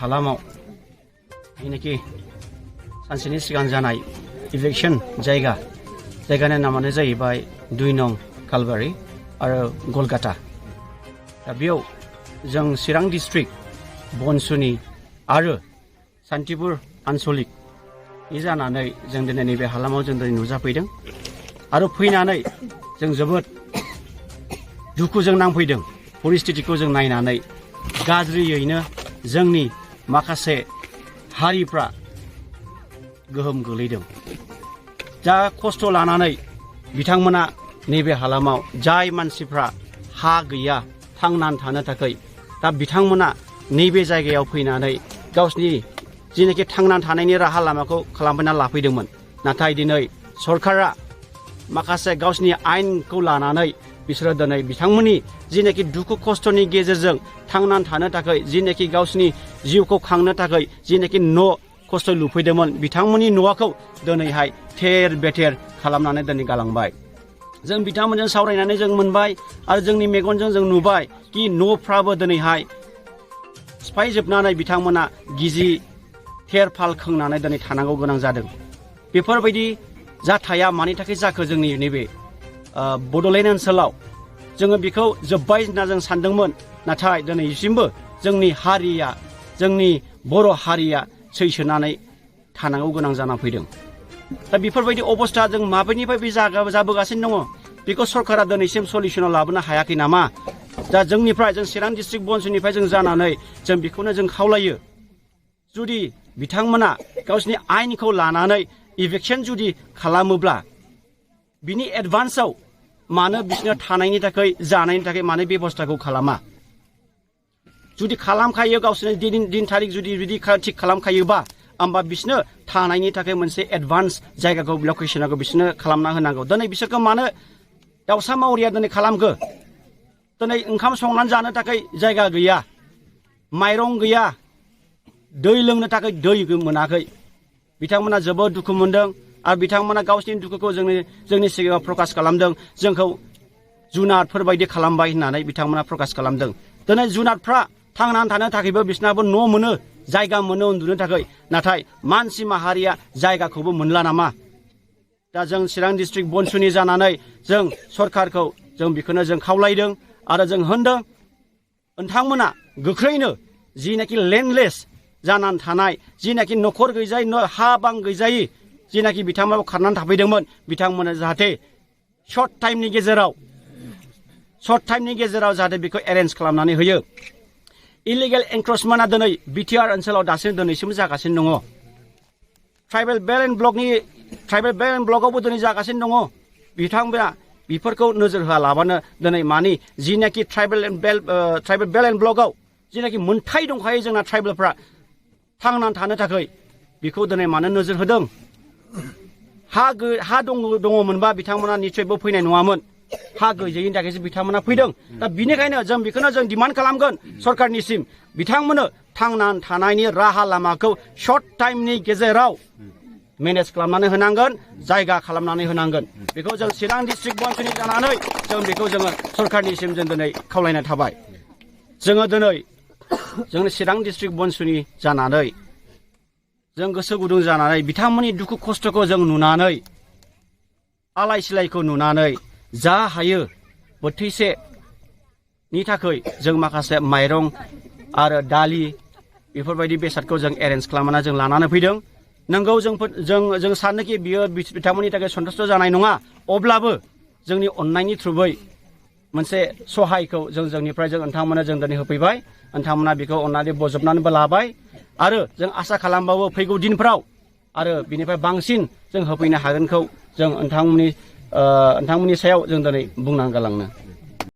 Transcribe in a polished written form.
हालामाव जेनाखि सानसेनि सिगां जानाय इलेक्सन जायगानि नामानो जाहैबाय 2 नं कालबारि आरो गलगाटा दा बेयाव जों चिरां डिस्ट्रिक्ट बनसुनि आरो सान्तिपुर आन्सलिक जानानै जों दिनै नैबे हालामाव जों दिनै नुजाफैदों आरो फैनानै जों जोबोद दुखुजों नांफैदों परिस्थितिखौ जों नायनानै गाज्रियैनो जोंनि माखासे हारिफ्रा गोहोम गोलैदों जा खस्थ' लानानै बिथांमोना नैबे हालामाव जाय मानसिफ्रा हा गैया थांनानै थानो थाखाय दा बिथांमोना नैबे जायगायाव फैनानै गावसिनि जेनाखि थांनानै थानायनि राहा लामाखौ खालामना लाफैदोंमोन नाथाय दिनै सरकारा माखासे गावसिनि आयेनखौ लानानै बिसोरो दिनै बिथांमोननि जेनाखि दुखु खस्थ'नि गेजेरजों थांनानै थानो थाखाय जेनाखि गावसिनि जिउखौ खांनो थाखाय जेनाखि न' खस्थ' लुफैदोंमोन बिथांमोननि न'खौ दिनैहाय थेर बेथेर खालामनानै दिनै गालांबाय जों बिथांमोनजों सावरायनानै जों मोनबाय आरो जोंनि मेगनजों जों नुबाय कि न'फ्राबो दिनैहाय सिफायजोबनानै बिथांमोना गिजि थेर फाल खोंनानै दिनै थानांगौ गोनां जादों बेफोरबायदि जाथाया मानि थाखाय जाखो जोंनि नैबे बड'लेण्ड ओनसोलाव जोङो बेखौ जोब्बाय होनना जों सानदोंमोन नाथाय दिनैसिमबो जोंनि हारिया जोंनि बर' हारिया सैसोनानै थानांगौ गोनां जाना फैदों दा बेफोरबायदि अबस्था जों माबेनिफ्राय बे जाबोगासिनो दङ बेखौ सरकारा दिनैसिम सलिउसनाव लाबोनो हायाखै नामा दा जोंनिफ्राय जों चिरां डिस्ट्रिक्ट बनसुनिफ्राय जों जानानै जों बेखौनो जों खावलायो जुदि बिथांमोना गावसिनि आयेनखौ लानानै इभिक्सन जुदि खालामोब्ला बिनि एडभान्सआव मानो बिसोरनो थानायनि थाखाय जानायनि थाखाय मानो बेबस्थाखौ खालामा जुदि खालामखायो गावसोरनि दिन थारिख जुदि थिग खालामखायोबा होमबा बिसोरनो थानायनि थाखाय मोनसे एडभान्स जायगाखौ लकेसनखौ बिसोरनो खालामना होनांगौ दिनै बिसोरखौ मानो दाउसा मावरिया दिनै खालामखो दिनै ओंखाम संनानै जानो थाखाय जायगा गैया माइरं गैया दै लोंनो थाखाय दै मोनाखै बिथांमोना जोबोद दुखु मोनदों आरो बिथांमोना गावसिनि दुखुखौ जोंनि सिगाङाव प्रकाश खालामदों जोंखौ जुनारफोरबायदि खालामबाय होननानै बिथांमोना प्रकाश खालामदों दिनै जुनारफ्रा थांनानै थानो थाखायबो बिसोरनाबो न' मोनो जायगा मोनो उन्दुनो थाखाय नाथाय मानसि माहारिया जायगाखौबो मोनला नामा दा जों चिरां डिस्ट्रिक्ट बनसुनि जानानै जों सरकारखौ जों बेखौनो जों खावलायदों आरो जों होनदों नोंथांमोना गोख्रैनो जिनाखि लेन्डलेस जानानै थानाय जिनाखि न'खर गैजायै हा बां गैजायै जिनाखि बिथांमोना खारनानै थाफैदोंमोन बिथांमोना जाहाथे सर्ट टाइमनि गेजेराव जाहाथे बेखौ एरेन्ज खालामनानै होयो इलिगेल एनक्रचमेन्टआ दिनै बिटिआर ओनसोलाव दिनैसिम जागासिनो दङ ट्राइबेल बेल ब्लकआवबो दिनै जागासिनो दङ बिथांमोना बेफोरखौ नोजोर होआलाबानो दिनै मानि जिनाखि ट्राइबेल बेल एन्ड ब्लकआव जिनाखि मोनथाय दंखायो जोंना ट्राइबेलफ्रा थांनानै थानो थाखाय बेखौ दिनै मानो नोजोर होदों हा दङमोनबा बिथांमोना निश्चयबो फैनाय नङामोन हा गैजायैनि थाखायसो बिथांमोना फैदों दा बिनिखायनो जों बेखौनो जों डिमान्ड खालामगोन सरकारनिसिम बिथांमोननो थांनानै थानायनि राहा लामाखौ सर्ट टाइमनि गेजेराव मेनेज खालामनानै होनांगोन जायगा खालामनानै होनांगोन बेखौ जों चिरां डिस्ट्रिक्ट बनसुनि जानानै जों बेखौ जोङो सरकारनिसिम जों दिनै खावलायनाय थाबाय जोङो दिनै जोंनि चिरां डिस्ट्रिक्ट बनसुनि जानानै जों गोसो गुदुं जानानै बिथांमोननि दुखु खस्थ'खौ जों नुनानै आलाय सिलायखौ नुनानै जा हायो बोथिसेनि थाखाय जों माखासे माइरं आरो दालि बेफोरबायदि बेसादखौ जों एरेन्ज खालामना जों लानानै फैदों नंगौ जों सानोखि बियो बिथांमोननि थाखाय सन्तुष्ट जानाय नङा अब्लाबो जोंनि अननायनि थ्रुयै मोनसे सहायखौ जोंनिफ्राय नोंथांमोना जों दिनै होफैबाय नोंथांमोना बेखौ अननानै बजबनानैबो लाबाय आरो जों आसा खालामबावो फैगौ दिनफ्राव आरो बिनिफ्राय बांसिन जों होफैनो हागोनखौ जों नोंथांमोननि सायाव जों दिनै बुंनानै गालांनो